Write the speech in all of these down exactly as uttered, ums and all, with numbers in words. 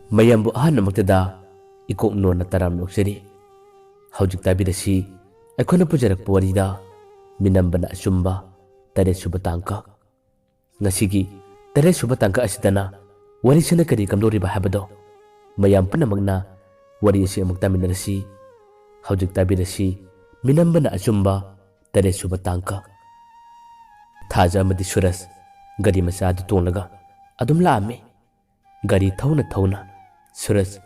ꯃꯌꯥꯝꯕꯨ ꯑꯍꯥꯟꯕꯃꯛꯇꯗ ꯏꯀꯣꯛ ꯅꯣꯟꯅ ꯇꯔꯥꯝꯅ ꯑꯣꯛꯆꯔꯤ꯫ ꯍꯧꯖꯤꯛ ꯇꯥꯕꯤꯔꯁꯤ ꯑꯩꯈꯣꯏꯅ ꯄꯨꯖꯔꯛꯄ ꯋꯥꯔꯤꯗ ꯃꯤꯅꯝꯕꯅ ꯑꯆꯨꯝꯕ, ꯇꯔꯦꯠ ꯁꯨꯕ ꯇꯥꯡꯀꯛ꯫ ꯉꯁꯤꯒꯤ ꯇꯔꯦꯠ ꯁꯨꯕ ꯇꯥꯡꯀꯛ ꯑꯁꯤꯗꯅ ꯋꯥꯔꯤꯁꯤꯅ ꯀꯔꯤ ꯀꯝꯗꯧꯔꯤꯕ ꯍꯥꯏꯕꯗꯣ ꯃꯌꯥꯝ ꯄꯨꯝꯅꯃꯛꯅ ꯋꯥꯔꯤ ꯑꯁꯤ ꯑꯃꯨꯛ ꯇꯥꯃꯤꯟꯅꯔꯁꯤ꯫ ꯍꯧꯖꯤꯛ ꯇꯥꯕꯤꯔꯁꯤ ꯃꯤꯅꯝꯕꯅ ꯑꯆꯨꯝꯕ, ꯇꯔꯦꯠ ꯁꯨꯕ ꯇꯥꯡꯀꯛ꯫ ꯊꯥꯖ ꯑꯃꯗꯤ ꯁꯨꯔꯖ ꯒꯥꯔꯤ ꯃꯆꯥ ꯑꯗꯨ ꯇꯣꯡꯂꯒ ꯑꯗꯨꯝ ꯂꯥꯛꯑꯝꯃꯤ꯫ ꯒꯥꯔꯤ ꯊꯧꯅ ꯊꯧꯅ ꯁꯨꯔꯖ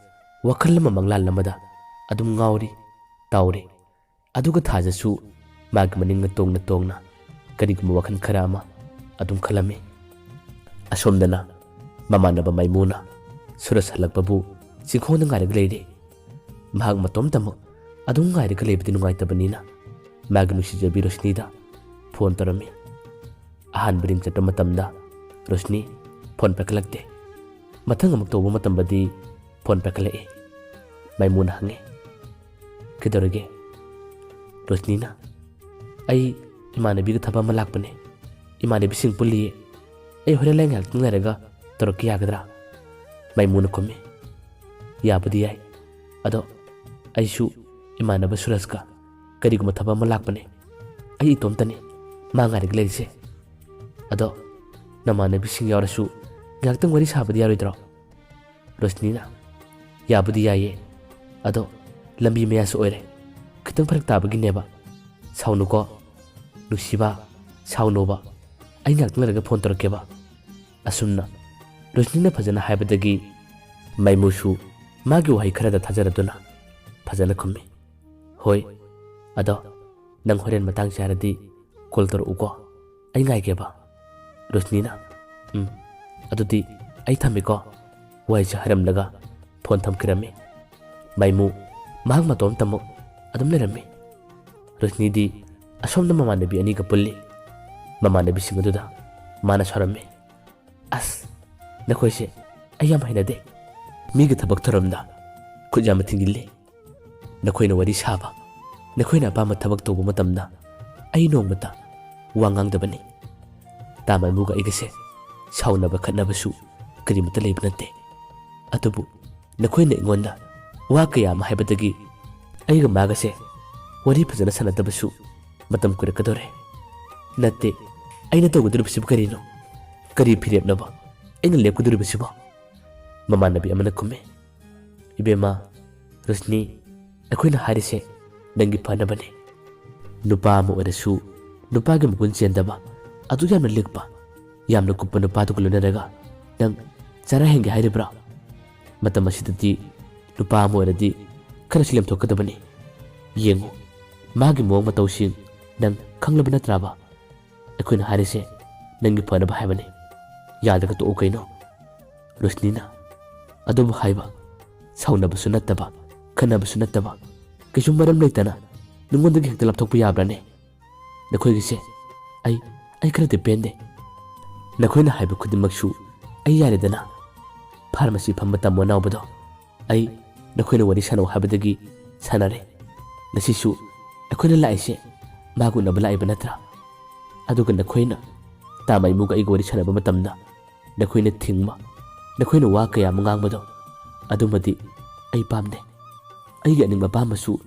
ꯋꯥꯈꯜ ꯑꯃ ꯃꯪꯂꯥꯟ ꯑꯃꯗ ꯑꯗꯨꯝ ꯉꯥꯎꯔꯤ, ꯇꯥꯎꯔꯤ꯫ ꯑꯗꯨꯒ ꯊꯥꯖꯁꯨ ꯃꯥꯒꯤ ꯃꯅꯤꯡꯅ ꯇꯣꯡꯅ ꯇꯣꯡꯅ ꯀꯔꯤꯒꯨꯝꯕ ꯋꯥꯈꯜ ꯈꯔ ꯑꯃ ꯑꯗꯨꯝ ꯈꯜꯂꯝꯃꯤ꯫ ꯑꯁꯣꯝꯗꯅ ꯃꯃꯥꯟꯅꯕ ꯃꯥꯏꯃꯨꯅ ꯁꯨꯔꯖ ꯍꯜꯂꯛꯄꯕꯨ ꯆꯤꯡꯈꯣꯡꯗ ꯉꯥꯏꯔꯒ ꯂꯩꯔꯦ꯫ ꯃꯍꯥꯛ ꯃꯇꯣꯝꯇꯃꯛ ꯑꯗꯨꯝ ꯉꯥꯏꯔꯒ ꯂꯩꯕꯗꯤ ꯅꯨꯡꯉꯥꯏꯇꯕꯅꯤꯅ ꯃꯥꯒꯤ ꯅꯨꯡꯁꯤꯖꯕꯤ ꯔꯣꯁꯅꯤꯗ ꯐꯣꯟ ꯇꯧꯔꯝꯃꯤ꯫ ꯑꯍꯥꯟꯕ ꯔꯤꯡ ꯆꯠꯄ ꯃꯇꯝꯗ ꯔꯣꯁꯅꯤ ꯐꯣꯟ ꯄꯥꯏꯈꯠꯂꯛꯇꯦ꯫ ꯃꯊꯪ ꯑꯃꯨꯛ ꯇꯧꯕ ꯃꯇꯝꯗꯗꯤ ꯐꯣꯟ ꯄꯥꯏꯈꯠꯂꯛꯏ꯫ ꯃꯥꯏꯃꯨꯅ ꯍꯪꯉꯤ, "ꯀꯩꯗꯧꯔꯒꯦ?" ꯔꯣꯁꯅꯤꯅ, "ꯑꯩ ꯏꯃꯥꯟꯅꯕꯤꯒ ꯊꯕꯛ ꯑꯃ ꯂꯥꯛꯄꯅꯦ꯫ ꯏꯃꯥꯟꯅꯕꯤꯁꯤꯡ ꯄꯨꯜꯂꯤꯌꯦ꯫ ꯑꯩ ꯍꯣꯔꯦꯟ ꯂꯩ ꯉꯥꯏꯍꯥꯛꯇꯪ ꯂꯩꯔꯒ ꯇꯧꯔꯛꯀꯦ, ꯌꯥꯒꯗ꯭ꯔꯥ?" ꯃꯥꯏꯃꯨꯅ ꯈꯨꯝꯃꯤ, "ꯌꯥꯕꯨꯗꯤ ꯌꯥꯏ, ꯑꯗꯣ ꯑꯩꯁꯨ ꯏꯃꯥꯟꯅꯕ ꯁꯨꯔꯖꯀ ꯀꯔꯤꯒꯨꯝꯕ ꯊꯕꯛ ꯑꯃ ꯂꯥꯛꯄꯅꯦ꯫ ꯑꯩ ꯏꯇꯣꯝꯇꯅꯤ ꯃꯥ ꯉꯥꯏꯔꯒ ꯂꯩꯔꯤꯁꯦ꯫ ꯑꯗꯣ ꯅꯃꯥꯟꯅꯕꯤꯁꯤꯡ ꯌꯥꯎꯔꯁꯨ ꯉꯥꯏꯍꯥꯛꯇꯪ ꯋꯥꯔꯤ ꯁꯥꯕꯗꯤ ꯌꯥꯔꯣꯏꯗ꯭ꯔꯣ?" ꯔꯣꯁꯅꯤꯅ, "ꯌꯥꯕꯨꯗꯤ ꯌꯥꯏꯌꯦ, ꯑꯗꯣ ꯂꯝꯕꯤ ꯃꯌꯥꯁꯨ ꯑꯣꯏꯔꯦ, ꯈꯤꯇꯪ ꯐꯔꯛ ꯇꯥꯕꯒꯤꯅꯦꯕ꯫ ꯁꯥꯎꯅꯨꯀꯣ ꯅꯨꯡꯁꯤꯕ, ꯁꯥꯎꯅꯣꯕ꯫ ꯑꯩ ꯉꯥꯏꯍꯥꯛꯇꯪ ꯂꯩꯔꯒ ꯐꯣꯟ ꯇꯧꯔꯛꯀꯦꯕ꯫" ꯑꯁꯨꯝꯅ ꯔꯣꯁꯅꯤꯅ ꯐꯖꯅ ꯍꯥꯏꯕꯗꯒꯤ ꯃꯥꯏꯃꯨꯁꯨ ꯃꯥꯒꯤ ꯋꯥꯍꯩ ꯈꯔꯗ ꯊꯥꯖꯔꯗꯨꯅ ꯐꯖꯅ ꯈꯨꯝꯃꯤ, "ꯍꯣꯏ, ꯑꯗꯣ ꯅꯪ ꯍꯣꯔꯦꯟ ꯃꯇꯥꯡ ꯆꯥꯔꯗꯤ ꯀꯣꯜ ꯇꯧꯔꯛꯎꯀꯣ, ꯑꯩ ꯉꯥꯏꯒꯦꯕ꯫" ꯔꯣꯁꯅꯤꯅ, "ꯎꯝ, ꯑꯗꯨꯗꯤ ꯑꯩ ꯊꯝꯃꯦꯀꯣ꯫" ꯋꯥꯍꯩꯁꯦ ꯍꯥꯏꯔꯝꯂꯒ ꯐꯣꯟ ꯊꯝꯈꯤꯔꯝꯃꯤ꯫ ꯃꯥꯏꯃꯨ ꯃꯍꯥꯛ ꯃꯇꯣꯝꯇꯃꯛ ꯑꯗꯨꯝ ꯂꯩꯔꯝꯃꯤ꯫ ꯔꯣꯁꯅꯤꯗꯤ ꯑꯁꯣꯝꯗ ꯃꯃꯥꯟꯅꯕꯤ ꯑꯅꯤꯒ ꯄꯨꯜꯂꯤ꯫ ꯃꯃꯥꯟꯅꯕꯤꯁꯤꯡ ꯑꯗꯨꯗ ꯃꯥꯅ ꯁꯥꯎꯔꯝꯃꯤ, "ꯑꯁ, ꯅꯈꯣꯏꯁꯦ ꯑꯩ ꯌꯥꯝ ꯍꯩꯅꯗꯦ꯫ ꯃꯤꯒꯤ ꯊꯕꯛ ꯊꯧꯔꯝꯗ ꯈꯨꯠ ꯌꯥꯝꯅ ꯊꯤꯡꯖꯤꯜꯂꯤ꯫ ꯅꯈꯣꯏꯅ ꯋꯥꯔꯤ ꯁꯥꯕ, ꯅꯈꯣꯏꯅ ꯑꯄꯥꯝꯕ ꯊꯕꯛ ꯇꯧꯕ ꯃꯇꯝꯗ ꯑꯩ ꯅꯣꯡꯃꯇ ꯋꯥ ꯉꯥꯡꯗꯕꯅꯤ꯫ ꯇꯥ ꯃꯥꯏꯃꯨꯒ ꯑꯩꯒꯁꯦ ꯁꯥꯎꯅꯕ ꯈꯠꯅꯕꯁꯨ ꯀꯔꯤꯃꯠꯇ ꯂꯩꯕ ꯅꯠꯇꯦ꯫ ꯑꯗꯨꯕꯨ ꯅꯈꯣꯏꯅ ꯑꯩꯉꯣꯟꯗ ꯋꯥ ꯀꯌꯥ ꯑꯃ ꯍꯥꯏꯕꯗꯒꯤ ꯑꯩꯒ ꯃꯥꯒꯁꯦ ꯋꯥꯔꯤ ꯐꯖꯅ ꯁꯥꯟꯅꯗꯕꯁꯨ ꯃꯇꯝ ꯀꯨꯏꯔꯛꯀꯗꯧꯔꯦ꯫ ꯅꯠꯇꯦ, ꯑꯩꯅ ꯇꯧꯒꯗꯧꯔꯤꯕꯁꯤꯕꯨ ꯀꯔꯤꯅꯣ? ꯀꯔꯤ ꯐꯤꯔꯦꯞꯅꯣꯕ ꯑꯩꯅ ꯂꯦꯞꯀꯗꯧꯔꯤꯕꯁꯤꯕꯣ?" ꯃꯃꯥꯟꯅꯕꯤ ꯑꯃꯅ ꯈꯨꯝꯃꯤ, "ꯏꯕꯦꯝꯃ, ꯔꯣꯁꯅꯤ, ꯑꯩꯈꯣꯏꯅ ꯍꯥꯏꯔꯤꯁꯦ ꯅꯪꯒꯤ ꯐꯅꯕꯅꯤ꯫ ꯅꯨꯄꯥ ꯑꯃ ꯑꯣꯏꯔꯁꯨ ꯅꯨꯄꯥꯒꯤ ꯃꯒꯨꯟ ꯆꯦꯟꯗꯕ, ꯑꯗꯨ ꯌꯥꯝꯅ ꯂꯤꯛꯄ, ꯌꯥꯝꯅ ꯀꯨꯞꯄ ꯅꯨꯄꯥꯗꯨꯒ ꯂꯣꯏꯅꯔꯒ ꯅꯪ ꯆꯔꯥ ꯍꯦꯟꯒꯦ ꯍꯥꯏꯔꯤꯕ꯭ꯔꯥ? ꯃꯇꯝ ꯑꯁꯤꯗꯗꯤ ꯅꯨꯄꯥ ꯑꯃ ꯑꯣꯏꯔꯗꯤ ꯈꯔꯁꯨ ꯂꯦꯝꯊꯣꯛꯀꯗꯕꯅꯤ꯫ ꯌꯦꯡꯉꯨ, ꯃꯥꯒꯤ ꯃꯑꯣꯡ ꯃꯇꯧꯁꯤꯡ ꯅꯪ ꯈꯪꯂꯕ ꯅꯠꯇ꯭ꯔꯥꯕ? ꯑꯩꯈꯣꯏꯅ ꯍꯥꯏꯔꯤꯁꯦ ꯅꯪꯒꯤ ꯐꯅꯕ ꯍꯥꯏꯕꯅꯤ꯫ ꯌꯥꯗ꯭ꯔꯒ ꯇꯣꯛꯎ ꯀꯩꯅꯣ?" ꯔꯣꯁꯅꯤꯅ ꯑꯗꯨꯕꯨ ꯍꯥꯏꯕ, ꯁꯥꯎꯅꯕꯁꯨ ꯅꯠꯇꯕ, ꯈꯠꯅꯕꯁꯨ ꯅꯠꯇꯕ, ꯀꯩꯁꯨ ꯃꯔꯝ ꯂꯩꯇꯅ ꯅꯉꯣꯟꯗꯒꯤ ꯍꯦꯛꯇ ꯂꯥꯞꯊꯣꯛꯄ ꯌꯥꯕ꯭ꯔꯥꯅꯦ? ꯅꯈꯣꯏꯒꯤꯁꯦ ꯑꯩ, ꯑꯩ ꯈꯔꯗꯤ ꯄꯦꯟꯗꯦ꯫ ꯅꯈꯣꯏꯅ ꯍꯥꯏꯕ ꯈꯨꯗꯤꯡꯃꯛꯁꯨ ꯑꯩ ꯌꯥꯔꯦꯗꯅ꯫ ꯐꯥꯔꯃꯥꯁꯤ ꯐꯝꯕ ꯇꯥꯃꯣ ꯑꯅꯥꯎꯕꯗꯣ ꯑꯩ ꯅꯈꯣꯏꯅ ꯋꯥꯔꯤ ꯁꯥꯟꯅꯧ ꯍꯥꯏꯕꯗꯒꯤ ꯁꯥꯟꯅꯔꯦ꯫ ꯉꯁꯤꯁꯨ ꯑꯩꯈꯣꯏꯅ ꯂꯥꯛꯏꯁꯦ ꯃꯥꯒ ꯎꯅꯕ ꯂꯥꯛꯏꯕ ꯅꯠꯇ꯭ꯔꯥ? ꯑꯗꯨꯒ ꯅꯈꯣꯏꯅ ꯇꯥ ꯃꯩꯃꯨꯒ ꯑꯩꯒ ꯋꯥꯔꯤ ꯁꯥꯟꯅꯕ ꯃꯇꯝꯗ ꯅꯈꯣꯏꯅ ꯊꯤꯡꯕ, ꯅꯈꯣꯏꯅ ꯋꯥ ꯀꯌꯥ ꯑꯃ ꯉꯥꯡꯕꯗꯣ, ꯑꯗꯨꯃꯗꯤ ꯑꯩ ꯄꯥꯝꯗꯦ꯫ ꯑꯩꯒꯤ ꯑꯅꯤꯡꯕ ꯑꯄꯥꯝꯕꯁꯨ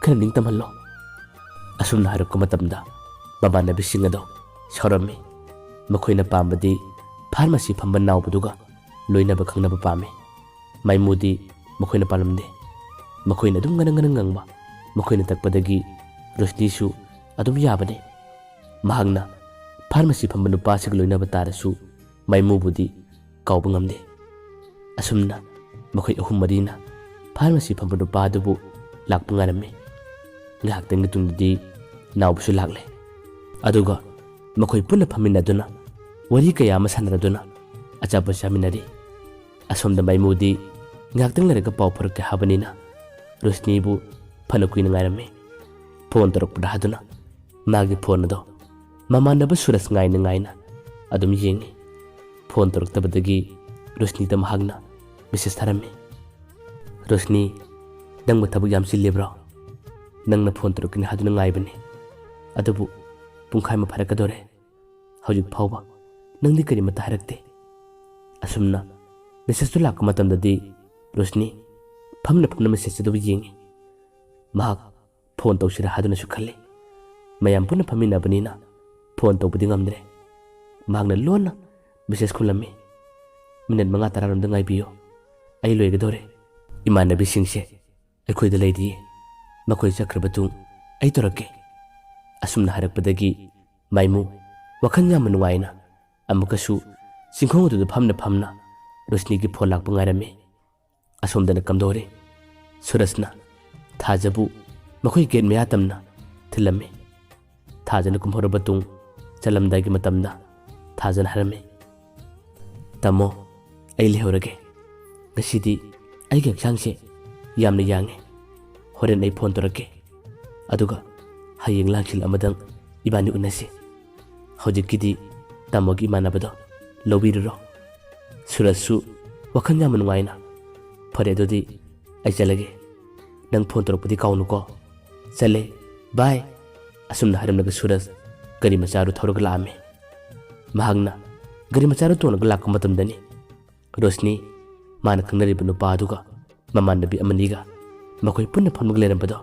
ꯈꯔ ꯅꯤꯡꯇꯝꯍꯜꯂꯣ꯫ ꯑꯁꯨꯝꯅ ꯍꯥꯏꯔꯛꯄ ꯃꯇꯝꯗ ꯃꯃꯥꯟꯅꯕꯤꯁꯤꯡ ꯑꯗꯣ ꯁꯥꯎꯔꯝꯃꯤ꯫ ꯃꯈꯣꯏꯅ ꯄꯥꯝꯕꯗꯤ ꯐꯥꯔꯃꯥꯁꯤ ꯐꯝꯕ ꯅꯥꯎꯕꯗꯨꯒ ꯂꯣꯏꯅꯕ ꯈꯪꯅꯕ ꯄꯥꯝꯃꯤ꯫ ꯃꯥꯏꯃꯨꯗꯤ ꯃꯈꯣꯏꯅ ꯄꯥꯝꯂꯝꯗꯦ꯫ ꯃꯈꯣꯏꯅ ꯑꯗꯨꯝ ꯉꯅꯪ ꯉꯅꯪ ꯉꯪꯕ, ꯃꯈꯣꯏꯅ ꯇꯛꯄꯗꯒꯤ ꯔꯣꯁꯅꯤꯁꯨ ꯑꯗꯨꯝ ꯌꯥꯕꯅꯤ꯫ ꯃꯍꯥꯛꯅ ꯐꯥꯔꯃꯥꯁꯤ ꯐꯝꯕ ꯅꯨꯄꯥꯁꯤꯒ ꯂꯣꯏꯅꯕ ꯇꯥꯔꯁꯨ ꯃꯥꯏꯃꯨꯕꯨꯗꯤ ꯀꯥꯎꯕ ꯉꯝꯗꯦ꯫ ꯑꯁꯨꯝꯅ ꯃꯈꯣꯏ ꯑꯍꯨꯝ ꯃꯔꯤꯅ ꯐꯥꯔꯃꯥꯁꯤ ꯐꯝꯕ ꯅꯨꯄꯥ ꯑꯗꯨꯕꯨ ꯂꯥꯛꯄ ꯉꯥꯏꯔꯝꯃꯤ꯫ ꯉꯥꯏꯍꯥꯛꯇꯪꯒꯤ ꯇꯨꯡꯗꯗꯤ ꯅꯥꯎꯕꯁꯨ ꯂꯥꯛꯂꯦ꯫ ꯑꯗꯨꯒ ꯃꯈꯣꯏ ꯄꯨꯟꯅ ꯐꯝꯃꯤꯟꯅꯗꯨꯅ ꯋꯥꯔꯤ ꯀꯌꯥ ꯑꯃ ꯁꯥꯟꯅꯔꯗꯨꯅ ꯑꯆꯥꯄꯣꯠ ꯆꯥꯃꯤꯟꯅꯔꯤ꯫ ꯑꯁꯣꯝꯗ ꯃꯥꯏꯃꯨꯗꯤ ꯉꯥꯏꯍꯥꯛꯇꯪ ꯂꯩꯔꯒ ꯄꯥꯎ ꯐꯥꯎꯔꯛꯀꯦ ꯍꯥꯏꯕꯅꯤꯅ ꯔꯣꯁꯅꯤꯕꯨ ꯐꯅ ꯀꯨꯏꯅ ꯉꯥꯏꯔꯝꯃꯤ꯫ ꯐꯣꯟ ꯇꯧꯔꯛꯄ꯭ꯔꯥ ꯍꯥꯏꯗꯨꯅ ꯃꯥꯒꯤ ꯐꯣꯟ ꯑꯗꯣ ꯃꯃꯥꯟꯅꯕ ꯁꯨꯔꯖ ꯉꯥꯏꯅ ꯉꯥꯏꯅ ꯑꯗꯨꯝ ꯌꯦꯡꯉꯤ꯫ ꯐꯣꯟ ꯇꯧꯔꯛꯇꯕꯗꯒꯤ ꯔꯣꯁꯅꯤꯗ ꯃꯍꯥꯛꯅ ꯃꯦꯁꯦꯖ ꯊꯥꯔꯝꯃꯤ꯫ "ꯔꯣꯁꯅꯤ, ꯅꯪꯕꯨ ꯊꯕꯛ ꯌꯥꯝ ꯆꯤꯜꯂꯤꯕ꯭ꯔꯣ? ꯅꯪꯅ ꯐꯣꯟ ꯇꯧꯔꯛꯀꯅꯤ ꯍꯥꯏꯗꯨꯅ ꯉꯥꯏꯕꯅꯤ꯫ ꯑꯗꯨꯕꯨ ꯄꯨꯡꯈꯥꯏ ꯑꯃ ꯐꯥꯔꯛꯀꯗꯧꯔꯦ꯫ ꯍꯧꯖꯤꯛ ꯐꯥꯎꯕ ꯅꯪꯗꯤ ꯀꯔꯤꯃꯠꯇ ꯍꯥꯏꯔꯛꯇꯦ꯫" ꯑꯁꯨꯝꯅ ꯃꯦꯁꯦꯖꯇꯨ ꯂꯥꯛꯄ ꯃꯇꯝꯗꯗꯤ ꯔꯣꯁꯅꯤ ꯐꯝꯅ ꯐꯝꯅ ꯃꯦꯁꯦꯖ ꯑꯗꯨꯕꯨ ꯌꯦꯡꯉꯤ꯫ ꯃꯍꯥꯛ ꯐꯣꯟ ꯇꯧꯁꯤꯔꯥ ꯍꯥꯏꯗꯨꯅꯁꯨ ꯈꯜꯂꯤ꯫ ꯃꯌꯥꯝ ꯄꯨꯟꯅ ꯐꯝꯃꯤꯟꯅꯕꯅꯤꯅ ꯐꯣꯟ ꯇꯧꯕꯗꯤ ꯉꯝꯗ꯭ꯔꯦ꯫ ꯃꯍꯥꯛꯅ ꯂꯣꯟꯅ ꯃꯦꯁꯦꯖ ꯈꯨꯝꯂꯝꯃꯤ, "ꯃꯤꯅꯤꯠ ꯃꯉꯥ ꯇꯔꯥꯔꯣꯝꯗ ꯉꯥꯏꯕꯤꯌꯨ, ꯑꯩ ꯂꯣꯏꯒꯗꯧꯔꯦ꯫ ꯏꯃꯥꯟꯅꯕꯤꯁꯤꯡꯁꯦ ꯑꯩꯈꯣꯏꯗ ꯂꯩꯔꯤꯌꯦ, ꯃꯈꯣꯏ ꯆꯠꯈ꯭ꯔꯕ ꯇꯨꯡ ꯑꯩ ꯇꯧꯔꯛꯀꯦ"꯫ ꯑꯁꯨꯝꯅ ꯍꯥꯏꯔꯛꯄꯗꯒꯤ ꯃꯥꯏꯃꯨ ꯋꯥꯈꯜ ꯌꯥꯝꯅ ꯅꯨꯡꯉꯥꯏꯅ ꯑꯃꯨꯛꯀꯁꯨ ꯆꯤꯡꯈꯣꯡ ꯑꯗꯨꯗ ꯐꯝꯅ ꯐꯝꯅ ꯔꯣꯁꯅꯤꯒꯤ ꯐꯣꯟ ꯂꯥꯛꯄ ꯉꯥꯏꯔꯝꯃꯤ꯫ ꯑꯁꯣꯝꯗꯅ ꯀꯝꯗꯧꯔꯦ? ꯁꯨꯔꯖꯅ ꯊꯥꯖꯕꯨ ꯃꯈꯣꯏ ꯒꯦꯠ ꯃꯌꯥ ꯇꯝꯅ ꯊꯤꯜꯂꯝꯃꯤ꯫ ꯊꯥꯖꯅ ꯀꯨꯝꯍꯧꯔꯕ ꯇꯨꯡ ꯆꯠꯂꯝꯗꯥꯏꯒꯤ ꯃꯇꯝꯗ ꯊꯥꯖꯅ ꯍꯥꯏꯔꯝꯃꯤ, "ꯇꯥꯃꯣ, ꯑꯩ ꯂꯩꯍꯧꯔꯒꯦ꯫ ꯉꯁꯤꯗꯤ ꯑꯩꯒꯤ ꯍꯛꯆꯥꯡꯁꯦ ꯌꯥꯝꯅ ꯌꯥꯡꯉꯦ꯫ ꯍꯣꯔꯦꯟ ꯑꯩ ꯐꯣꯟ ꯇꯧꯔꯛꯀꯦ꯫ ꯑꯗꯨꯒ ꯍꯌꯦꯡ ꯂꯥꯡꯁꯤꯜ ꯑꯃꯗꯪ ꯏꯕꯥꯅꯤ ꯎꯅꯁꯤ꯫ ꯍꯧꯖꯤꯛꯀꯤꯗꯤ ꯇꯥꯃꯣꯒꯤ ꯏꯃꯥꯟꯅꯕꯗꯣ ꯂꯧꯕꯤꯔꯨꯔꯣ"꯫ ꯁꯨꯔꯖꯁꯨ ꯋꯥꯈꯜ ꯌꯥꯝꯅ ꯅꯨꯡꯉꯥꯏꯅ, "ꯐꯔꯦ, ꯑꯗꯨꯗꯤ ꯑꯩ ꯆꯠꯂꯒꯦ꯫ ꯅꯪ ꯐꯣꯟ ꯇꯧꯔꯛꯄꯗꯤ ꯀꯥꯎꯅꯨꯀꯣ꯫ ꯆꯠꯂꯦ, ꯕꯥꯏ"꯫ ꯑꯁꯨꯝꯅ ꯍꯥꯏꯔꯝꯂꯒ ꯁꯨꯔꯖ ꯒꯥꯔꯤ ꯃꯆꯥꯗꯨ ꯊꯧꯔꯒ ꯂꯥꯛꯑꯝꯃꯤ꯫ ꯃꯍꯥꯛꯅ ꯒꯥꯔꯤ ꯃꯆꯥꯗꯨ ꯇꯣꯡꯂꯒ ꯂꯥꯛꯄ ꯃꯇꯝꯗꯅꯤ ꯔꯣꯁꯅꯤ, ꯃꯥꯅ ꯈꯪꯅꯔꯤꯕ ꯅꯨꯄꯥ ꯑꯗꯨꯒ ꯃꯃꯥꯟꯅꯕꯤ ꯑꯃꯅꯤꯒ ꯃꯈꯣꯏ ꯄꯨꯟꯅ ꯐꯝꯂꯒ ꯂꯩꯔꯝꯕꯗꯣ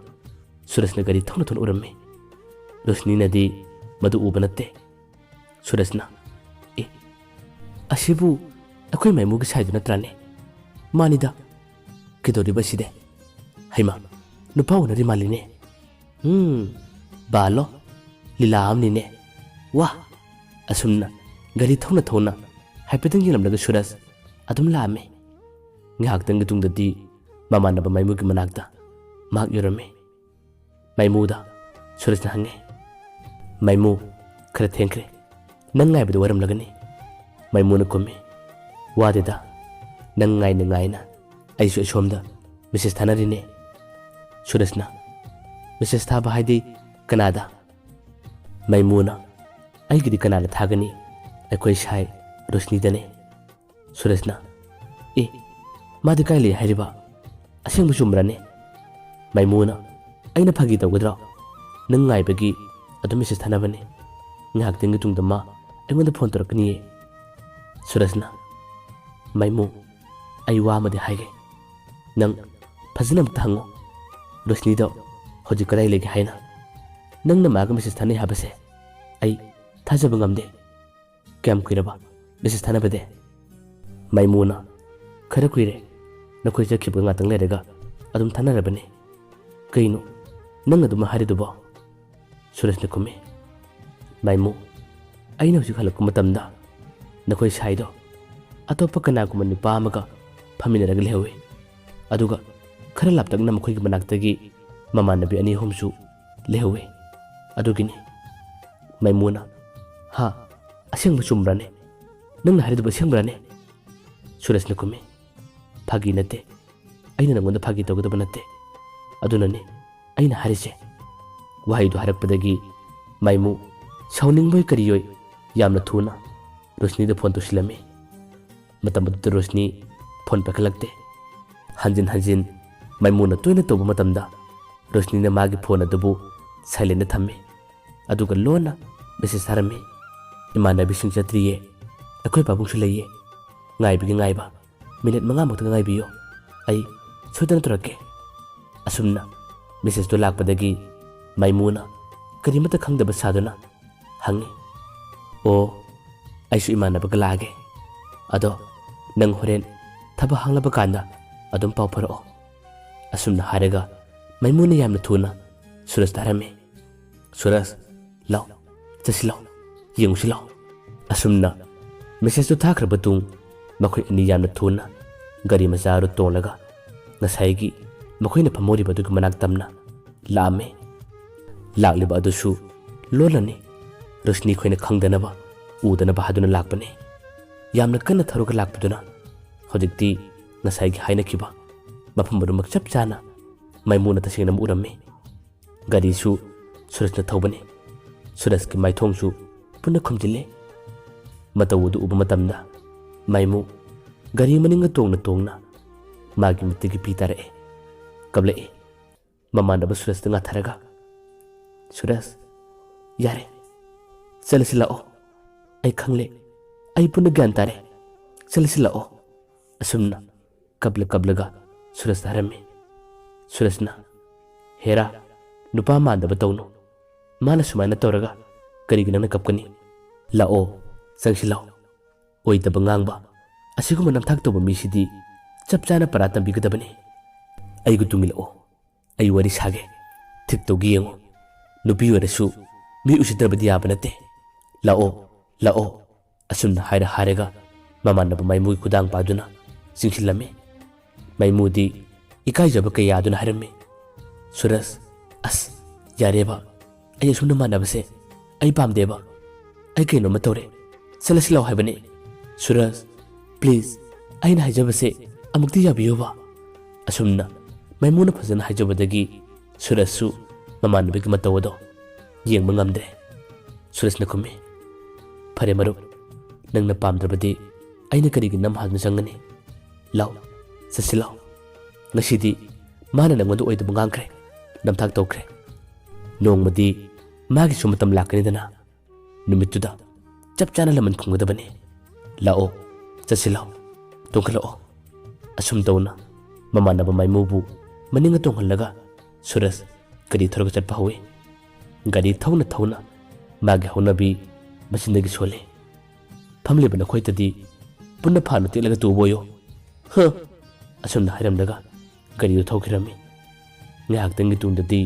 ꯁꯨꯔꯖꯅ ꯒꯥꯔꯤ ꯊꯧꯅ ꯊꯧꯅ ꯎꯔꯝꯃꯤ꯫ ꯔꯣꯁꯅꯤꯅꯗꯤ ꯃꯗꯨ ꯎꯕ ꯅꯠꯇꯦ꯫ ꯁꯨꯔꯖꯅ, "ꯑꯦ, ꯑꯁꯤꯕꯨ ꯑꯩꯈꯣꯏ ꯃꯥꯏꯃꯨꯒꯤ ꯁꯥꯏꯗꯨ ꯅꯠꯇ꯭ꯔꯥꯅꯦ? ꯃꯥꯅꯤꯗ꯫ ꯀꯩꯗꯧꯔꯤꯕ ꯑꯁꯤꯗꯤ? ꯍꯩꯃꯥ, ꯅꯨꯄꯥ ꯎꯅꯔꯤ ꯃꯥꯜꯂꯤꯅꯦ꯫ ꯎꯝ, ꯕꯥꯂꯣ, ꯂꯤꯂꯥ ꯑꯃꯅꯤꯅꯦ꯫ ꯋꯥ!" ꯑꯁꯨꯝꯅ ꯒꯥꯔꯤ ꯊꯧꯅ ꯊꯧꯅ ꯍꯥꯏꯐꯦꯠꯇꯪ ꯌꯦꯡꯂꯝꯂꯒ ꯁꯨꯔꯖ ꯑꯗꯨꯝ ꯂꯥꯛꯑꯝꯃꯤ꯫ ꯉꯥꯏꯍꯥꯛꯇꯪꯒꯤ ꯇꯨꯡꯗꯗꯤ ꯃꯃꯥꯟꯅꯕ ꯃꯥꯏꯃꯨꯒꯤ ꯃꯅꯥꯛꯇ ꯃꯍꯥꯛ ꯌꯧꯔꯝꯃꯤ꯫ ꯃꯥꯏꯃꯨꯗ ꯁꯨꯔꯖꯅ ꯍꯪꯉꯤ, "ꯃꯥꯏꯃꯨ, ꯈꯔ ꯊꯦꯡꯈ꯭ꯔꯦ꯫ ꯅꯪ ꯉꯥꯏꯕꯗ ꯋꯥꯔꯝꯂꯒꯅꯤ"꯫ ꯃꯥꯏꯃꯨꯅ ꯈꯨꯝꯃꯤ, "ꯋꯥꯗꯦꯗ, ꯅꯪ ꯉꯥꯏꯅ ꯉꯥꯏꯅ ꯑꯩꯁꯨ ꯑꯁꯣꯝꯗ ꯃꯦꯁꯦꯖ ꯊꯥꯅꯔꯤꯅꯦ"꯫ ꯁꯨꯔꯖꯅ, "ꯃꯦꯁꯦꯖ ꯊꯥꯕ ꯍꯥꯏꯗꯤ ꯀꯅꯥꯗ?" ꯃꯥꯏꯃꯨꯅ, "ꯑꯩꯒꯤꯗꯤ ꯀꯅꯥꯅ ꯊꯥꯒꯅꯤ? ꯑꯩꯈꯣꯏ ꯁꯥꯏ ꯔꯣꯁꯅꯤꯗꯅꯦ"꯫ ꯁꯨꯔꯖꯅ, "ꯑꯦ, ꯃꯥꯗꯤ ꯀꯥꯏ ꯂꯩ ꯍꯥꯏꯔꯤꯕ? ꯑꯁꯦꯡꯕ ꯆꯨꯝꯕ꯭ꯔꯅꯦ?" ꯃꯥꯏꯃꯨꯅ, "ꯑꯩꯅ ꯐꯥꯒꯤ ꯇꯧꯒꯗ꯭ꯔꯣ? ꯅꯪ ꯉꯥꯏꯕꯒꯤ ꯑꯗꯨꯝ ꯃꯦꯁꯦꯖ ꯊꯥꯅꯕꯅꯦ꯫ ꯉꯥꯏꯍꯥꯛꯇꯪꯒꯤ ꯇꯨꯡꯗ ꯃꯥ ꯑꯩꯉꯣꯟꯗ ꯐꯣꯟ ꯇꯧꯔꯛꯀꯅꯤꯌꯦ"꯫ ꯁꯨꯔꯖꯅ, "ꯃꯥꯏꯃꯨ, ꯑꯩ ꯋꯥ ꯑꯃꯗꯤ ꯍꯥꯏꯒꯦ꯫ ꯅꯪ ꯐꯖꯅ ꯑꯝꯇ ꯍꯪꯉꯨ꯫ ꯔꯣꯁꯅꯤꯗꯣ ꯍꯧꯖꯤꯛ ꯀꯗꯥꯏ ꯂꯩꯒꯦ ꯍꯥꯏꯅ? ꯅꯪꯅ ꯃꯥꯒ ꯃꯦꯁꯦꯖ ꯊꯥꯅꯩ ꯍꯥꯏꯕꯁꯦ ꯑꯩ ꯊꯥꯖꯕ ꯉꯝꯗꯦ꯫ ꯀꯌꯥꯝ ꯀꯨꯏꯔꯕ ꯃꯦꯁꯦꯖ ꯊꯥꯅꯕꯗꯤ? ꯃꯥꯏꯃꯨꯅ, ꯈꯔ ꯀꯨꯏꯔꯦ꯫ ꯅꯈꯣꯏ ꯆꯠꯈꯤꯕ ꯉꯥꯛꯇꯪ ꯂꯩꯔꯒ ꯑꯗꯨꯝ ꯊꯥꯅꯔꯕꯅꯤ꯫ ꯀꯩꯅꯣ ꯅꯪ ꯑꯗꯨꯃ ꯍꯥꯏꯔꯤꯗꯨꯕꯣ? ꯁꯨꯔꯖꯅ ꯈꯨꯝꯃꯤ꯫ ꯃꯥꯏꯃꯨ, ꯑꯩꯅ ꯍꯧꯖꯤꯛ ꯍꯜꯂꯛꯄ ꯃꯇꯝꯗ ꯅꯈꯣꯏ ꯁꯥꯏꯗꯣ ꯑꯇꯣꯞꯄ ꯀꯅꯥꯒꯨꯝꯕ ꯅꯨꯄꯥ ꯑꯃꯒ ꯐꯝꯃꯤꯟꯅꯔꯒ ꯂꯩꯍꯧꯋꯤ꯫ ꯑꯗꯨꯒ ꯈꯔ ꯂꯥꯞꯇꯛꯅ ꯃꯈꯣꯏꯒꯤ ꯃꯅꯥꯛꯇꯒꯤ ꯃꯃꯥꯟꯅꯕꯤ ꯑꯅꯤ ꯑꯍꯨꯝꯁꯨ ꯂꯩꯍꯧꯋꯤ꯫ ꯑꯗꯨꯒꯤꯅꯤ꯫ ꯃꯥꯏꯃꯨꯅ, ꯍꯥ? ꯑꯁꯦꯡꯕ ꯆꯨꯝꯕ꯭ꯔꯅꯦ? ꯅꯪꯅ ꯍꯥꯏꯔꯤꯗꯨꯕꯨ ꯑꯁꯦꯡꯕ꯭ꯔꯅꯦ? ꯁꯨꯔꯖꯅ ꯈꯨꯝꯃꯤ꯫ ꯐꯥꯒꯤ ꯅꯠꯇꯦ꯫ ꯑꯩꯅ ꯅꯪꯉꯣꯟꯗ ꯐꯥꯒꯤ ꯇꯧꯒꯗꯕ ꯅꯠꯇꯦ꯫ ꯑꯗꯨꯅꯅꯤ ꯑꯩꯅ ꯍꯥꯏꯔꯤꯁꯦ꯫ ꯋꯥꯍꯩꯗꯨ ꯍꯥꯏꯔꯛꯄꯗꯒꯤ ꯃꯥꯏꯃꯨ ꯁꯥꯎꯅꯤꯡꯕꯣꯏ ꯀꯔꯤꯌꯣꯏ ꯌꯥꯝꯅ ꯊꯨꯅ ꯔꯣꯁꯅꯤꯗ ꯐꯣꯟ ꯇꯧꯁꯤꯜꯂꯝꯃꯤ꯫ ꯃꯇꯝ ꯑꯗꯨꯗ ꯔꯣꯁꯅꯤ ꯐꯣꯟ ꯄꯥꯏꯈꯠꯂꯛꯇꯦ꯫ ꯍꯟꯖꯤꯟ ꯍꯟꯖꯤꯟ ꯃꯥꯏꯃꯨꯅ ꯇꯣꯏꯅ ꯇꯧꯕ ꯃꯇꯝꯗ ꯔꯣꯁꯅꯤꯅ ꯃꯥꯒꯤ ꯐꯣꯟ ꯑꯗꯨꯕꯨ ꯁꯥꯏꯂꯦꯟꯗ ꯊꯝꯃꯤ꯫ ꯑꯗꯨꯒ ꯂꯣꯟꯅ ꯃꯦꯁꯦꯖ ꯊꯥꯔꯝꯃꯤ꯫ "ꯏꯃꯥꯟꯅꯕꯤꯁꯤꯡ ꯆꯠꯇ꯭ꯔꯤꯌꯦ꯫ ꯑꯩꯈꯣꯏ ꯄꯥꯕꯨꯡꯁꯨ ꯂꯩꯌꯦ꯫ ꯉꯥꯏꯕꯒꯤ ꯉꯥꯏꯕ꯫ ꯃꯤꯅꯤꯠ ꯃꯉꯥꯃꯨꯛꯇꯪ ꯉꯥꯏꯕꯤꯌꯨ꯫ ꯑꯩ ꯁꯣꯏꯗꯅ ꯇꯧꯔꯛꯀꯦ"꯫ ꯑꯁꯨꯝꯅ ꯃꯦꯁꯦꯖꯇꯨ ꯂꯥꯛꯄꯗꯒꯤ ꯃꯥꯏꯃꯨꯅ ꯀꯔꯤꯃꯠꯇ ꯈꯪꯗꯕ ꯁꯥꯗꯨꯅ ꯍꯪꯉꯤ, "ꯑꯣ, ꯑꯩꯁꯨ ꯏꯃꯥꯟꯅꯕꯒ ꯂꯥꯛꯑꯒꯦ꯫ ꯑꯗꯣ ꯅꯪ ꯍꯣꯔꯦꯟ ꯊꯕꯛ ꯍꯥꯡꯂꯕ ꯀꯥꯟꯗ ꯑꯗꯨꯝ ꯄꯥꯎ ꯐꯥꯎꯔꯛꯑꯣ"꯫ ꯑꯁꯨꯝꯅ ꯍꯥꯏꯔꯒ ꯃꯥꯏꯃꯨꯅ ꯌꯥꯝꯅ ꯊꯨꯅ ꯁꯨꯔꯖꯇ ꯍꯥꯏꯔꯝꯃꯤ꯫ "ꯁꯨꯔꯖ, ꯂꯥꯎ, ꯆꯠꯁꯤ ꯂꯥꯎ, ꯌꯦꯡꯉꯨꯁꯤ ꯂꯥꯎ"꯫ ꯑꯁꯨꯝꯅ ꯃꯦꯁꯦꯖꯇꯨ ꯊꯥꯈ꯭ꯔꯕ ꯇꯨꯡ ꯃꯈꯣꯏ ꯑꯅꯤ ꯌꯥꯝꯅ ꯊꯨꯅ ꯒꯥꯔꯤ ꯃꯆꯥ ꯑꯗꯨ ꯇꯣꯡꯂꯒ ꯉꯁꯥꯏꯒꯤ ꯃꯈꯣꯏꯅ ꯐꯝꯍꯧꯔꯤꯕ ꯑꯗꯨꯒꯤ ꯃꯅꯥꯛ ꯇꯝꯅ ꯂꯥꯛꯑꯝꯃꯤ꯫ ꯂꯥꯛꯂꯤꯕ ꯑꯗꯨꯁꯨ ꯂꯣꯟꯅꯅꯤ꯫ ꯔꯣꯁꯅꯤ ꯈꯣꯏꯅ ꯈꯪꯗꯅꯕ, ꯎꯗꯅꯕ ꯍꯥꯏꯗꯨꯅ ꯂꯥꯛꯄꯅꯤ꯫ ꯌꯥꯝꯅ ꯀꯟꯅ ꯊꯧꯔꯒ ꯂꯥꯛꯄꯗꯨꯅ ꯍꯧꯖꯤꯛꯇꯤ ꯉꯁꯥꯏꯒꯤ ꯍꯥꯏꯅꯈꯤꯕ ꯃꯐꯝ ꯑꯗꯨꯃꯛ ꯆꯞ ꯆꯥꯅ ꯃꯥꯏꯃꯨꯅ ꯇꯁꯦꯡꯅ ꯑꯃꯨꯛ ꯎꯔꯝꯃꯤ꯫ ꯒꯥꯔꯤꯁꯨ ꯁꯨꯔꯖꯅ ꯊꯧꯕꯅꯤ꯫ ꯁꯨꯔꯖꯀꯤ ꯃꯥꯏꯊꯣꯡꯁꯨ ꯄꯨꯟꯅ ꯈꯨꯝꯖꯤꯜꯂꯤ꯫ ꯃꯇꯧ ꯑꯗꯨ ꯎꯕ ꯃꯇꯝꯗ ꯃꯥꯏꯃꯨ ꯒꯥꯔꯤ ꯃꯅꯤꯡꯗ ꯇꯣꯡꯅ ꯇꯣꯡꯅ ꯃꯥꯒꯤ ꯃꯤꯠꯇꯒꯤ ꯄꯤ ꯇꯥꯔꯛꯑꯦ꯫ ꯀꯞꯂꯛꯏ꯫ ꯃꯃꯥꯟꯅꯕ ꯁꯨꯔꯖꯇ ꯉꯥꯊꯔꯒ, "ꯁꯨꯔꯖ, ꯌꯥꯔꯦ, ꯆꯠꯂꯁꯤ ꯂꯥꯛꯑꯣ꯫ ꯑꯩ ꯈꯪꯂꯦ, ꯑꯩ ꯄꯨꯟꯅ ꯒ꯭ꯌꯥꯟ ꯇꯥꯔꯦ꯫ ꯆꯠꯂꯁꯤ ꯂꯥꯛꯑꯣ"꯫ ꯑꯁꯨꯝꯅ ꯀꯞꯂ ꯀꯞꯂꯒ ꯁꯨꯔꯖꯇ ꯍꯥꯏꯔꯝꯃꯤ꯫ ꯁꯨꯔꯖꯅ, "ꯍꯦꯔꯥ, ꯅꯨꯄꯥ ꯃꯥꯟꯗꯕ ꯇꯧꯅꯨ꯫ ꯃꯥꯅ ꯁꯨꯃꯥꯏꯅ ꯇꯧꯔꯒ ꯀꯔꯤꯒꯤ ꯅꯪꯅ ꯀꯞꯀꯅꯤ? ꯂꯥꯛꯑꯣ, ꯆꯪꯁꯤꯜꯂꯣ꯫ ꯑꯣꯏꯗꯕ ꯉꯥꯡꯕ, ꯑꯁꯤꯒꯨꯝꯕ ꯅꯝꯊꯥꯛ ꯇꯧꯕ ꯃꯤꯁꯤꯗꯤ ꯆꯞ ꯆꯥꯅ ꯄꯔꯥ ꯇꯝꯕꯤꯒꯗꯕꯅꯤ꯫ ꯑꯩꯒ ꯇꯨꯡ ꯏꯜꯂꯛꯑꯣ, ꯑꯩ ꯋꯥꯔꯤ ꯁꯥꯒꯦ꯫ ꯊꯤꯛ ꯇꯧꯒꯦ ꯌꯦꯡꯉꯨ꯫ ꯅꯨꯄꯤ ꯑꯣꯏꯔꯁꯨ ꯃꯤ ꯎꯁꯤꯠꯇ꯭ꯔꯕꯗꯤ ꯌꯥꯕ ꯅꯠꯇꯦ꯫ ꯂꯥꯛꯑꯣ, ꯂꯥꯛꯑꯣ꯫" ꯑꯁꯨꯝꯅ ꯍꯥꯏꯔ ꯍꯥꯏꯔꯒ ꯃꯃꯥꯟꯅꯕ ꯃꯥꯏꯃꯨꯒꯤ ꯈꯨꯗꯥꯡ ꯄꯥꯏꯗꯨꯅ ꯆꯤꯡꯁꯤꯜꯂꯝꯃꯤ꯫ ꯃꯥꯏꯃꯨꯗꯤ ꯏꯀꯥꯏꯖꯕ ꯀꯌꯥꯗꯨꯅ ꯍꯥꯏꯔꯝꯃꯤ, "ꯁꯨꯔꯖ, ꯑꯁ, ꯌꯥꯔꯦꯕ, ꯑꯩ ꯑꯁꯨꯝꯅ ꯃꯥꯟꯅꯕꯁꯦ ꯑꯩ ꯄꯥꯝꯗꯦꯕ꯫ ꯑꯩ ꯀꯩꯅꯣꯝꯃ ꯇꯧꯔꯦ꯫ ꯆꯠꯂꯁꯤ ꯂꯥꯎ ꯍꯥꯏꯕꯅꯦ꯫ ꯁꯨꯔꯖ, please, ꯑꯩꯅ ꯍꯥꯏꯖꯕꯁꯦ ꯑꯃꯨꯛꯇꯤ ꯌꯥꯕꯤꯌꯨꯕ꯫" ꯑꯁꯨꯝꯅ ꯃꯥꯏꯃꯨꯅ ꯐꯖꯅ ꯍꯥꯏꯖꯕꯗꯒꯤ ꯁꯨꯔꯖꯁꯨ ꯃꯃꯥꯟꯅꯕꯒꯤ ꯃꯇꯧ ꯑꯗꯣ ꯌꯦꯡꯕ ꯉꯝꯗ꯭ꯔꯦ꯫ ꯁꯨꯔꯖꯅ ꯈꯨꯝꯃꯤ, "ꯐꯔꯦ ꯃꯔꯨꯞ, ꯅꯪꯅ ꯄꯥꯝꯗ꯭ꯔꯕꯗꯤ ꯑꯩꯅ ꯀꯔꯤꯒꯤ ꯅꯝꯍꯥꯗꯨꯅ ꯆꯪꯒꯅꯤ? ꯂꯥꯎ, ꯆꯠꯁꯤ ꯂꯥꯎ꯫ ꯉꯁꯤꯗꯤ ꯃꯥꯅ ꯅꯪꯉꯣꯟꯗ ꯑꯣꯏꯗꯕ ꯉꯥꯡꯈ꯭ꯔꯦ, ꯅꯝꯊꯥꯛ ꯇꯧꯈ꯭ꯔꯦ꯫ ꯅꯣꯡꯃꯗꯤ ꯃꯥꯒꯤꯁꯨ ꯃꯇꯝ ꯂꯥꯛꯀꯅꯤꯗꯅ, ꯅꯨꯃꯤꯠꯇꯨꯗ ꯆꯞ ꯆꯥꯅ ꯂꯃꯟ ꯈꯨꯝꯒꯗꯕꯅꯤ꯫ ꯂꯥꯛꯑꯣ, ꯆꯠꯁꯤ ꯂꯥꯎ, ꯇꯣꯡꯈꯠꯂꯛꯑꯣ꯫" ꯑꯁꯨꯝ ꯇꯧꯅ ꯃꯃꯥꯟꯅꯕ ꯃꯥꯏꯃꯨꯕꯨ ꯃꯅꯤꯡꯗ ꯇꯣꯡꯍꯜꯂꯒ ꯁꯨꯔꯖ ꯒꯥꯔꯤ ꯊꯧꯔꯒ ꯆꯠꯄ ꯍꯧꯏ꯫ ꯒꯥꯔꯤ ꯊꯧꯅ ꯊꯧꯅ ꯃꯥꯒꯤ ꯍꯧꯅꯕꯤ ꯃꯆꯤꯟꯗꯒꯤ ꯁꯣꯜꯂꯤ, "ꯐꯝꯂꯤꯕ ꯅꯈꯣꯏꯇꯗꯤ ꯄꯨꯟꯅ ꯐꯥꯅ ꯇꯦꯛꯂꯒ ꯇꯨꯕ ꯑꯣꯏꯌꯣ꯫ ꯍ!" ꯑꯁꯨꯝꯅ ꯍꯥꯏꯔꯝꯂꯒ ꯒꯥꯔꯤꯗꯨ ꯊꯧꯈꯤꯔꯝꯃꯤ꯫ ꯉꯥꯏꯍꯥꯛꯇꯪꯒꯤ ꯇꯨꯡꯗꯗꯤ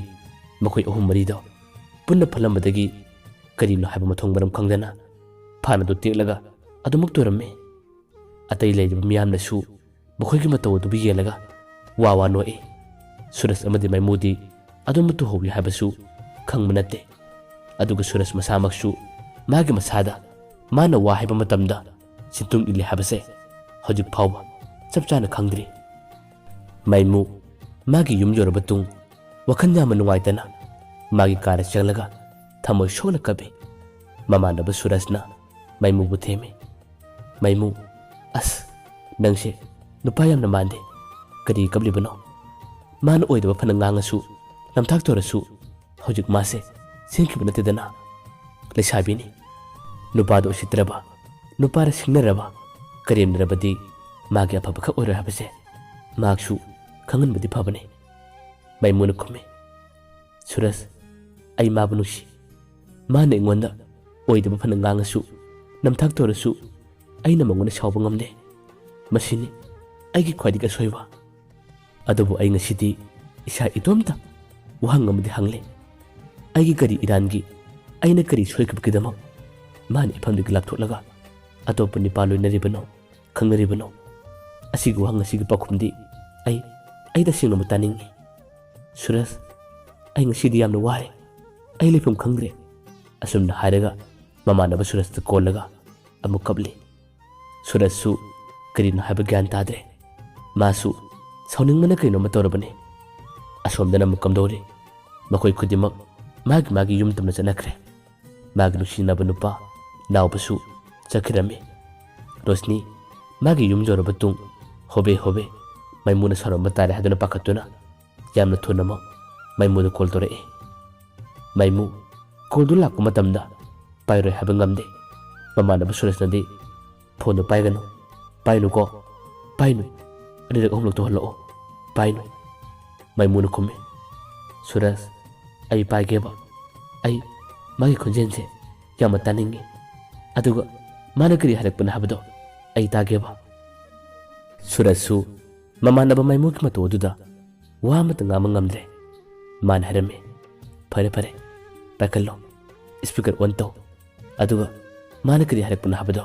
ꯃꯈꯣꯏ ꯑꯍꯨꯝ ꯃꯔꯤꯗꯣ ꯄꯨꯟꯅ ꯐꯜꯂꯝꯕꯗꯒꯤ ꯀꯔꯤꯅꯣ ꯍꯥꯏꯕ ꯃꯊꯣꯡ ꯃꯔꯝ ꯈꯪꯗꯅ ꯐꯥꯟ ꯑꯗꯨ ꯇꯦꯛꯂꯒ ꯑꯗꯨꯃꯛ ꯇꯨꯔꯝꯃꯤ꯫ ꯑꯇꯩ ꯂꯩꯔꯤꯕ ꯃꯤꯌꯥꯝꯅꯁꯨ ꯃꯈꯣꯏꯒꯤ ꯃꯇꯧ ꯑꯗꯨꯕꯨ ꯌꯦꯡꯂꯒ ꯋꯥ ꯋꯥ ꯅꯣꯛꯏ꯫ ꯁꯨꯔꯖ ꯑꯃꯗꯤ ꯃꯥꯏꯃꯨꯗꯤ ꯑꯗꯨꯝ ꯇꯨꯍꯧꯏ ꯍꯥꯏꯕꯁꯨ ꯈꯪꯕ ꯅꯠꯇꯦ꯫ ꯑꯗꯨꯒ ꯁꯨꯔꯖ ꯃꯁꯥꯃꯛꯁꯨ ꯃꯥꯒꯤ ꯃꯁꯥꯗ ꯃꯥꯅ ꯋꯥ ꯍꯥꯏꯕ ꯃꯇꯝꯗ ꯆꯤꯟꯇꯨꯡ ꯏꯜꯂꯤ ꯍꯥꯏꯕꯁꯦ ꯍꯧꯖꯤꯛ ꯐꯥꯎꯕ ꯆꯞ ꯆꯥꯅ ꯈꯪꯗ꯭ꯔꯤ꯫ ꯃꯥꯏꯃꯨ ꯃꯥꯒꯤ ꯌꯨꯝ ꯌꯧꯔꯕ ꯇꯨꯡ ꯋꯥꯈꯜ ꯌꯥꯝꯅ ꯅꯨꯡꯉꯥꯏꯇꯅ ꯃꯥꯒꯤ ꯀꯥꯗ ꯆꯪꯂꯒ ꯊꯃꯣꯏ ꯁꯣꯛꯅ ꯀꯞꯄꯤ꯫ ꯃꯃꯥꯟꯅꯕ ꯁꯨꯔꯖꯅ ꯃꯥꯏꯃꯨꯕꯨ ꯊꯦꯝꯃꯤ꯫ ꯃꯥꯏꯃꯨ, "ꯑꯁ, ꯅꯪꯁꯦ ꯅꯨꯄꯥ ꯌꯥꯝꯅ ꯃꯥꯟꯗꯦ꯫ ꯀꯔꯤ ꯀꯞꯂꯤꯕꯅꯣ? ꯃꯥꯅ ꯑꯣꯏꯗꯕ ꯐꯅ ꯉꯥꯡꯉꯁꯨ, ꯅꯝꯊꯥꯛ ꯇꯧꯔꯁꯨ, ꯍꯧꯖꯤꯛ ꯃꯥꯁꯦ ꯁꯦꯝꯈꯤꯕ ꯅꯠꯇꯦꯗꯅ꯫ ꯂꯩꯁꯥꯕꯤꯅꯤ꯫ ꯅꯨꯄꯥꯗ ꯎꯁꯤꯠꯇ꯭ꯔꯕ, ꯅꯨꯄꯥꯗ ꯁꯤꯡꯅꯔꯕ, ꯀꯔꯦꯝꯅꯔꯕꯗꯤ ꯃꯥꯒꯤ ꯑꯐꯕ ꯈꯛ ꯑꯣꯏꯔꯣꯏ ꯍꯥꯏꯕꯁꯦ ꯃꯍꯥꯛꯁꯨ ꯈꯪꯍꯟꯕꯗꯤ ꯐꯕꯅꯤ꯫ ꯃꯥꯏꯃꯨꯅ ꯈꯨꯝꯃꯤ, "ꯁꯨꯔꯖ, ꯑꯩ ꯃꯥꯕꯨ ꯅꯨꯡꯁꯤ꯫ ꯃꯥꯅ ꯑꯩꯉꯣꯟꯗ ꯑꯣꯏꯗꯕ ꯐꯅ ꯉꯥꯡꯉꯁꯨ, ꯅꯝꯊꯥꯛ ꯇꯧꯔꯁꯨ, ꯑꯩꯅ ꯃꯉꯣꯟꯗ ꯁꯥꯎꯕ ꯉꯝꯗꯦ꯫ ꯃꯁꯤꯅꯤ ꯑꯩꯒꯤ ꯈ꯭ꯋꯥꯏꯗꯒꯤ ꯑꯁꯣꯏꯕ꯫ ꯑꯗꯨꯕꯨ ꯑꯩ ꯉꯁꯤꯗꯤ ꯏꯁꯥ ꯏꯇꯣꯝꯇ ꯋꯥꯍꯪ ꯑꯃꯗꯤ ꯍꯪꯂꯦ꯫ ꯑꯩꯒꯤ ꯀꯔꯤ ꯏꯔꯥꯟꯒꯤ, ꯑꯩꯅ ꯀꯔꯤ ꯁꯣꯏꯈꯤꯕꯒꯤꯗꯃꯛ ꯃꯥꯅ ꯏꯐꯝꯗꯒꯤ ꯂꯥꯞꯊꯣꯛꯂꯒ ꯑꯇꯣꯞꯄ ꯅꯨꯄꯥ ꯂꯣꯏꯅꯔꯤꯕꯅꯣ, ꯈꯪꯅꯔꯤꯕꯅꯣ? ꯑꯁꯤꯒꯤ ꯋꯥꯍꯪ ꯑꯁꯤꯒꯤ ꯄꯥꯎꯈꯨꯝꯗꯤ ꯑꯩ, ꯑꯩ ꯇꯁꯦꯡꯅꯃꯛ ꯇꯥꯅꯤꯡꯏ꯫ ꯁꯨꯔꯖ, ꯑꯩ ꯉꯁꯤꯗꯤ ꯌꯥꯝꯅ ꯋꯥꯔꯦ꯫ ꯑꯩ ꯂꯩꯐꯝ ꯈꯪꯗ꯭ꯔꯦ꯫" ꯑꯁꯨꯝꯅ ꯍꯥꯏꯔꯒ ꯃꯃꯥꯟꯅꯕ ꯁꯨꯔꯖꯇ ꯀꯣꯜꯂꯒ ꯑꯃꯨꯛ ꯀꯞꯂꯤ꯫ ꯁꯨꯔꯖꯁꯨ ꯀꯔꯤꯅꯣ ꯍꯥꯏꯕ ꯒ꯭ꯌꯥꯟ ꯇꯥꯗ꯭ꯔꯦ꯫ ꯃꯥꯁꯨ ꯁꯥꯎꯅꯤꯡꯕꯅ ꯀꯩꯅꯣꯝꯃ ꯇꯧꯔꯕꯅꯤ꯫ ꯑꯁꯣꯝꯗꯅ ꯑꯃꯨꯛ ꯀꯝꯗꯧꯔꯤ? ꯃꯈꯣꯏ ꯈꯨꯗꯤꯡꯃꯛ ꯃꯥꯒꯤ ꯃꯥꯒꯤ ꯌꯨꯝ ꯇꯝꯅ ꯆꯠꯅꯈ꯭ꯔꯦ꯫ ꯃꯥꯒꯤ ꯅꯨꯡꯁꯤꯅꯕ ꯅꯨꯄꯥ ꯅꯥꯎꯕꯁꯨ ꯆꯠꯈꯤꯔꯝꯃꯤ꯫ ꯔꯣꯁꯅꯤ ꯃꯥꯒꯤ ꯌꯨꯝ ꯌꯧꯔꯕ ꯇꯨꯡ ꯍꯣꯕꯦ ꯍꯣꯕꯦ ꯃꯥꯏꯃꯨꯅ ꯁꯥꯎꯔꯝꯕ ꯇꯥꯔꯦ ꯍꯥꯏꯗꯨꯅ ꯄꯥꯈꯠꯇꯨꯅ ꯌꯥꯝꯅ ꯊꯨꯅꯃꯛ ꯃꯥꯏꯃꯨꯗ ꯀꯣꯜ ꯇꯧꯔꯛꯏ꯫ ꯃꯥꯏꯃꯨ ꯀꯣꯜꯗꯨ ꯂꯥꯛꯄ ꯃꯇꯝꯗ ꯄꯥꯏꯔꯣꯏ ꯍꯥꯏꯕ ꯉꯝꯗꯦ꯫ ꯃꯃꯥꯟꯅꯕ ꯁꯨꯔꯖꯅꯗꯤ, "ꯐꯣꯟꯗꯣ ꯄꯥꯏꯒꯅꯨ, ꯄꯥꯏꯅꯨꯀꯣ, ꯄꯥꯏꯅꯨ, ꯑꯅꯤꯔꯛ ꯑꯍꯨꯝꯂꯛ ꯇꯧꯍꯜꯂꯛꯑꯣ, ꯄꯥꯏꯅꯨ꯫" ꯃꯥꯏꯃꯨꯅ ꯈꯨꯝꯃꯤ, "ꯁꯨꯔꯖ, ꯑꯩ ꯄꯥꯏꯒꯦꯕ꯫ ꯑꯩ ꯃꯥꯒꯤ ꯈꯣꯟꯖꯦꯜꯁꯦ ꯌꯥꯝꯅ ꯇꯥꯅꯤꯡꯉꯤ꯫ ꯑꯗꯨꯒ ꯃꯥꯅ ꯀꯔꯤ ꯍꯥꯏꯔꯛꯄꯅꯣ ꯍꯥꯏꯕꯗꯣ ꯑꯩ ꯇꯥꯒꯦꯕ꯫" ꯁꯨꯔꯖꯁꯨ ꯃꯃꯥꯟꯅꯕ ꯃꯥꯏꯃꯨꯒꯤ ꯃꯇꯧ ꯑꯗꯨꯗ ꯋꯥ ꯑꯃꯠꯇ ꯉꯥꯡꯕ ꯉꯝꯗ꯭ꯔꯦ꯫ ꯃꯥꯅ ꯍꯥꯏꯔꯝꯃꯤ, "ꯐꯔꯦ, ꯐꯔꯦ, ꯄꯥꯏꯈꯠꯂꯣ, speaker on ꯇꯧ꯫ ꯑꯗꯨꯒ ꯃꯥꯅ ꯀꯔꯤ ꯍꯥꯏꯔꯛꯄꯅꯣ ꯍꯥꯏꯕꯗꯣ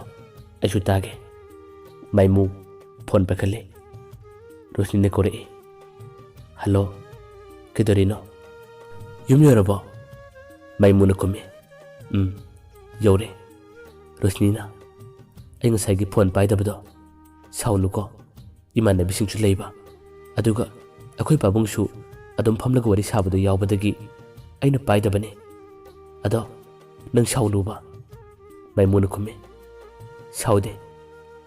ꯑꯩꯁꯨ ꯇꯥꯒꯦ꯫" ꯃꯥꯏꯃꯨ ꯐꯣꯟ ꯄꯥꯏꯈꯠꯂꯦ꯫ ꯔꯣꯁꯅꯤꯅ ꯀꯧꯔꯛꯏ, "ꯍꯜꯂꯣ, ꯀꯩꯗꯧꯔꯤꯅꯣ? ꯌꯨꯝ ꯌꯧꯔꯕꯣ?" ꯃꯥꯏꯃꯨꯅ ꯈꯨꯝꯃꯤ, "ꯎꯝ, ꯌꯧꯔꯦ꯫" ꯔꯣꯁꯅꯤꯅ, "ꯑꯩ ꯉꯁꯥꯏꯒꯤ ꯐꯣꯟ ꯄꯥꯏꯗꯕꯗꯣ ꯁꯥꯎꯅꯨꯀꯣ꯫ ꯏꯃꯥꯟꯅꯕꯤꯁꯤꯡꯁꯨ ꯂꯩꯕ, ꯑꯗꯨꯒ ꯑꯩꯈꯣꯏ ꯄꯥꯕꯨꯡꯁꯨ ꯑꯗꯨꯝ ꯐꯝꯂꯒ ꯋꯥꯔꯤ ꯁꯥꯕꯗꯨ ꯌꯥꯎꯕꯗꯒꯤ ꯑꯩꯅ ꯄꯥꯏꯗꯕꯅꯤ꯫ ꯑꯗꯣ ꯅꯪ ꯁꯥꯎꯅꯨꯕ꯫" ꯃꯥꯏꯃꯨꯅ ꯈꯨꯝꯃꯤ, "ꯁꯥꯎꯗꯦ꯫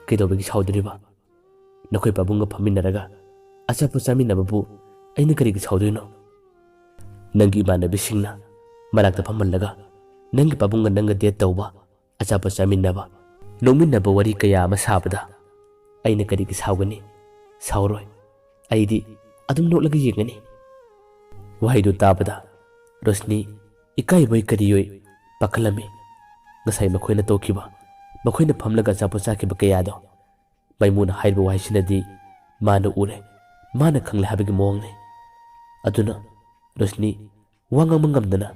ꯀꯩꯗꯧꯕꯒꯤ ꯁꯥꯎꯗꯣꯔꯤꯕ? ꯅꯈꯣꯏ ꯄꯥꯕꯨꯡꯒ ꯐꯝꯃꯤꯟꯅꯔꯒ ꯑꯆꯥꯄꯣꯠ ꯆꯥꯃꯤꯟꯅꯕꯕꯨ ꯑꯩꯅ ꯀꯔꯤꯒꯤ ꯁꯥꯎꯗꯣꯏꯅꯣ? ꯅꯪꯒꯤ ꯏꯃꯥꯟꯅꯕꯤꯁꯤꯡꯅ ꯃꯅꯥꯛꯇ ꯐꯝꯍꯜꯂꯒ ꯅꯪꯒꯤ ꯄꯥꯕꯨꯡꯒ ꯅꯪꯒ date ꯇꯧꯕ, ꯑꯆꯥꯄꯣꯠ ꯆꯥꯃꯤꯟꯅꯕ, ꯅꯣꯛꯃꯤꯟꯅꯕ ꯋꯥꯔꯤ ꯀꯌꯥ ꯑꯃ ꯁꯥꯕꯗ ꯑꯩꯅ ꯀꯔꯤꯒꯤ ꯁꯥꯎꯒꯅꯤ? ꯁꯥꯎꯔꯣꯏ꯫ ꯑꯩꯗꯤ ꯑꯗꯨꯝ ꯅꯣꯛꯂꯒ ꯌꯦꯡꯒꯅꯤ꯫ ꯋꯥꯍꯩꯗꯨ ꯇꯥꯕꯗ ꯔꯣꯁꯅꯤ ꯏꯀꯥꯏꯕꯣꯏ ꯀꯔꯤꯌꯣꯏ ꯄꯥꯈꯠꯂꯝꯃꯤ꯫ ꯉꯁꯥꯏ ꯃꯈꯣꯏꯅ ꯇꯧꯈꯤꯕ, ꯃꯈꯣꯏꯅ ꯐꯝꯂꯒ ꯑꯆꯥꯄꯣꯠ ꯆꯥꯈꯤꯕ ꯀꯌꯥꯗꯣ ꯃꯥꯏꯃꯨꯅ ꯍꯥꯏꯔꯤꯕ ꯋꯥꯍꯩꯁꯤꯅꯗꯤ ꯃꯥꯅ ꯎꯔꯦ, ꯃꯥꯅ ꯈꯪꯂꯦ ꯍꯥꯏꯕꯒꯤ ꯃꯑꯣꯡꯅꯤ꯫ ꯑꯗꯨꯅ ꯔꯣꯁꯅꯤ ꯋꯥ ꯉꯥꯡꯕ ꯉꯝꯗꯅ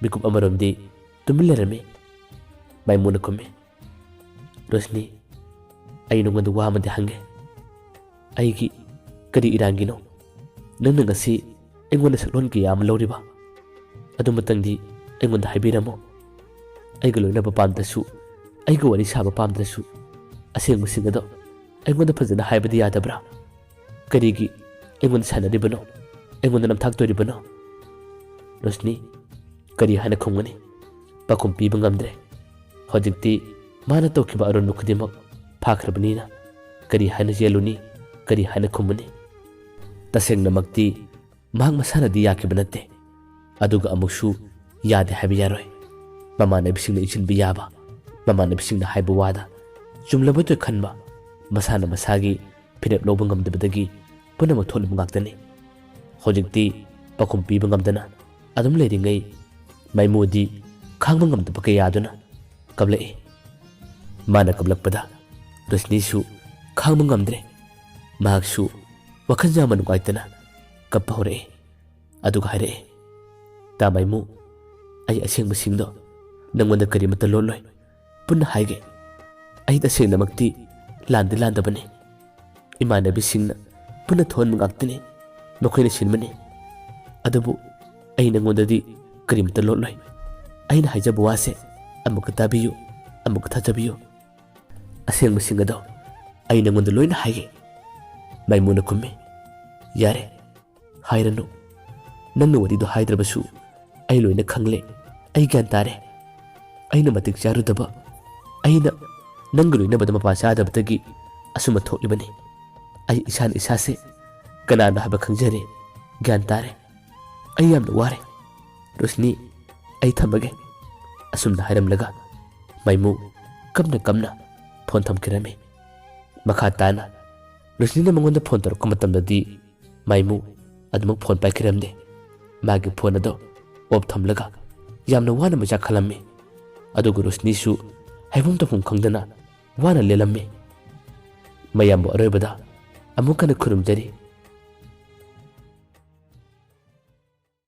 ꯃꯤꯀꯨꯞ ꯑꯃꯔꯣꯝꯗꯤ ꯇꯨꯃꯤꯟ ꯂꯩꯔꯝꯃꯤ꯫ ꯃꯥꯏꯃꯨꯅ ꯈꯨꯝꯃꯤ, "ꯔꯣꯁꯅꯤ, ꯑꯩ ꯅꯉꯣꯟꯗ ꯋꯥ ꯑꯃꯗꯤ ꯍꯪꯒꯦ꯫ ꯑꯩꯒꯤ ꯀꯔꯤ ꯏꯔꯥꯟꯒꯤꯅꯣ ꯅꯪꯅ ꯉꯁꯤ ꯑꯩꯉꯣꯟꯗ ꯁꯛꯂꯣꯟ ꯀꯌꯥ ꯑꯃ ꯂꯧꯔꯤꯕ? ꯑꯗꯨꯃꯇꯪꯗꯤ ꯑꯩꯉꯣꯟꯗ ꯍꯥꯏꯕꯤꯔꯝꯃꯨ꯫ ꯑꯩꯒ ꯂꯣꯏꯅꯕ ꯄꯥꯝꯗ꯭ꯔꯁꯨ, ꯑꯩꯒ ꯋꯥꯔꯤ ꯁꯥꯕ ꯄꯥꯝꯗ꯭ꯔꯁꯨ, ꯑꯁꯦꯡꯕꯁꯤꯡ ꯑꯗꯣ ꯑꯩꯉꯣꯟꯗ ꯐꯖꯅ ꯍꯥꯏꯕꯗꯤ ꯌꯥꯗꯕ꯭ꯔꯥ? ꯀꯔꯤꯒꯤ ꯑꯩꯉꯣꯟꯗ ꯁꯥꯟꯅꯔꯤꯕꯅꯣ? ꯑꯩꯉꯣꯟꯗ ꯅꯝꯊꯥꯛꯇꯣꯔꯤꯕꯅꯣ?" ꯔꯣꯁꯅꯤ ꯀꯔꯤ ꯍꯥꯏꯅ ꯈꯨꯝꯒꯅꯤ? ꯄꯥꯎꯈꯨꯝ ꯄꯤꯕ ꯉꯝꯗ꯭ꯔꯦ꯫ ꯍꯧꯖꯤꯛꯇꯤ ꯃꯥꯅ ꯇꯧꯈꯤꯕ ꯑꯔꯣꯟꯕ ꯈꯨꯗꯤꯡꯃꯛ ꯐꯥꯈ꯭ꯔꯕꯅꯤꯅ ꯀꯔꯤ ꯍꯥꯏꯅ ꯆꯦꯜꯂꯨꯅꯤ? ꯀꯔꯤ ꯍꯥꯏꯅ ꯈꯨꯝꯃꯨꯅꯤ? ꯇꯁꯦꯡꯅꯃꯛꯇꯤ ꯃꯍꯥꯛ ꯃꯁꯥꯅꯗꯤ ꯌꯥꯈꯤꯕ ꯅꯠꯇꯦ, ꯑꯗꯨꯒ ꯑꯃꯨꯛꯁꯨ ꯌꯥꯗꯦ ꯍꯥꯏꯕ ꯌꯥꯔꯣꯏ꯫ ꯃꯃꯥꯟꯅꯕꯤꯁꯤꯡꯅ ꯏꯟꯁꯤꯟꯕ ꯌꯥꯕ, ꯃꯃꯥꯟꯅꯕꯤꯁꯤꯡꯅ ꯍꯥꯏꯕ ꯋꯥꯗ ꯆꯨꯝꯂꯕꯗꯣ ꯈꯟꯕ, ꯃꯁꯥꯅ ꯃꯁꯥꯒꯤ ꯐꯤꯔꯦꯞ ꯂꯧꯕ ꯉꯝꯗꯕꯗꯒꯤ ꯄꯨꯝꯅꯃꯛ ꯊꯣꯛꯂꯤꯕ ꯉꯥꯛꯇꯅꯤ꯫ ꯍꯧꯖꯤꯛꯇꯤ ꯄꯥꯎꯈꯨꯝ ꯄꯤꯕ ꯉꯝꯗꯅ ꯑꯗꯨꯝ ꯂꯩꯔꯤꯉꯩ ꯃꯥꯏꯃꯨꯗꯤ ꯈꯥꯡꯕ ꯉꯝꯗꯕ ꯀꯌꯥꯗꯨꯅ ꯀꯞꯂꯛꯏ꯫ ꯃꯥꯅ ꯀꯞꯂꯛꯄꯗ ꯔꯣꯁꯅꯤꯁꯨ ꯈꯥꯡꯕ ꯉꯝꯗ꯭ꯔꯦ꯫ ꯃꯍꯥꯛꯁꯨ ꯋꯥꯈꯜ ꯌꯥꯝꯅ ꯅꯨꯡꯉꯥꯏꯇꯅ ꯀꯞꯄ ꯍꯧꯔꯛꯏ꯫ ꯑꯗꯨꯒ ꯍꯥꯏꯔꯛꯏ, "ꯇꯥ ꯃꯥꯏꯃꯨ, ꯑꯩ ꯑꯁꯦꯡꯕꯁꯤꯡꯗꯣ ꯅꯪꯉꯣꯟꯗ ꯀꯔꯤꯃꯠꯇ ꯂꯣꯠꯂꯣꯏ꯫ ꯄꯨꯟꯅ ꯍꯥꯏꯒꯦ꯫ ꯑꯩ ꯇꯁꯦꯡꯅꯃꯛꯇꯤ ꯂꯥꯟꯗꯤ ꯂꯥꯟꯗꯕꯅꯤ꯫ ꯏꯃꯥꯟꯅꯕꯤꯁꯤꯡꯅ ꯄꯨꯟꯅ ꯊꯣꯛꯍꯟꯕ ꯉꯥꯛꯇꯅꯤ꯫ ꯃꯈꯣꯏꯅ ꯁꯤꯟꯕꯅꯤ꯫ ꯑꯗꯨꯕꯨ ꯑꯩ ꯅꯉꯣꯟꯗꯗꯤ ꯀꯔꯤꯃꯠꯇ ꯂꯣꯠꯂꯣꯏ꯫ ꯑꯩꯅ ꯍꯥꯏꯖꯕ ꯋꯥꯁꯦ ꯑꯃꯨꯛꯀ ꯇꯥꯕꯤꯌꯨ, ꯑꯃꯨꯛꯀ ꯊꯥꯖꯕꯤꯌꯨ꯫ ꯑꯁꯦꯡꯕꯁꯤꯡ ꯑꯗꯣ ꯑꯩ ꯅꯉꯣꯟꯗ ꯂꯣꯏꯅ ꯍꯥꯏꯒꯦ꯫" ꯃꯥꯏꯃꯨꯅ ꯈꯨꯝꯃꯤ, "ꯌꯥꯔꯦ, ꯍꯥꯏꯔꯅꯨ꯫ ꯅꯪꯅ ꯋꯥꯔꯤꯗꯣ ꯍꯥꯏꯗ꯭ꯔꯕꯁꯨ ꯑꯩ ꯂꯣꯏꯅ ꯈꯪꯂꯦ꯫ ꯑꯩ ꯒ꯭ꯌꯥꯟ ꯇꯥꯔꯦ꯫ ꯑꯩꯅ ꯃꯇꯤꯛ ꯆꯥꯔꯨꯗꯕ, ꯑꯩꯅ ꯅꯪꯒ ꯂꯣꯏꯅꯕꯗ ꯃꯄꯥ ꯆꯥꯗꯕꯗꯒꯤ ꯑꯁꯨꯝꯕ ꯊꯣꯛꯂꯤꯕꯅꯤ꯫ ꯑꯩ ꯏꯁꯥꯅ ꯏꯁꯥꯁꯦ ꯀꯅꯥꯅꯣ ꯍꯥꯏꯕ ꯈꯪꯖꯔꯦ, ꯒ꯭ꯌꯥꯟ ꯇꯥꯔꯦ꯫ ꯑꯩ ꯌꯥꯝꯅ ꯋꯥꯔꯦ꯫ ꯔꯣꯁꯅꯤ, ꯑꯩ ꯊꯝꯃꯒꯦ꯫" ꯑꯁꯨꯝꯅ ꯍꯥꯏꯔꯝꯂꯒ ꯃꯥꯏꯃꯨ ꯀꯞꯅ ꯀꯞꯅ ꯐꯣꯟ ꯊꯝꯈꯤꯔꯝꯃꯤ꯫ ꯃꯈꯥ ꯇꯥꯅ ꯔꯣꯁꯅꯤꯅ ꯃꯉꯣꯟꯗ ꯐꯣꯟ ꯇꯧꯔꯛꯄ ꯃꯇꯝꯗꯗꯤ ꯃꯥꯏꯃꯨ ꯑꯗꯨꯃꯛ ꯐꯣꯟ ꯄꯥꯏꯈꯤꯔꯝꯗꯦ꯫ ꯃꯥꯒꯤ ꯐꯣꯟ ꯑꯗꯣ ꯑꯣꯐ ꯊꯝꯂꯒ ꯌꯥꯝꯅ ꯋꯥꯅ ꯃꯩꯆꯥꯛ ꯈꯜꯂꯝꯃꯤ꯫ ꯑꯗꯨꯒ ꯔꯣꯁꯅꯤꯁꯨ ꯍꯥꯏꯐꯝ ꯇꯧꯐꯝ ꯈꯪꯗꯅ ꯋꯥꯅ ꯂꯦꯜꯂꯝꯃꯤ꯫ ꯃꯌꯥꯝꯕꯨ ꯑꯔꯣꯏꯕꯗ ꯑꯃꯨꯛ ꯍꯟꯅ ꯈꯨꯔꯨꯝꯖꯔꯤ꯫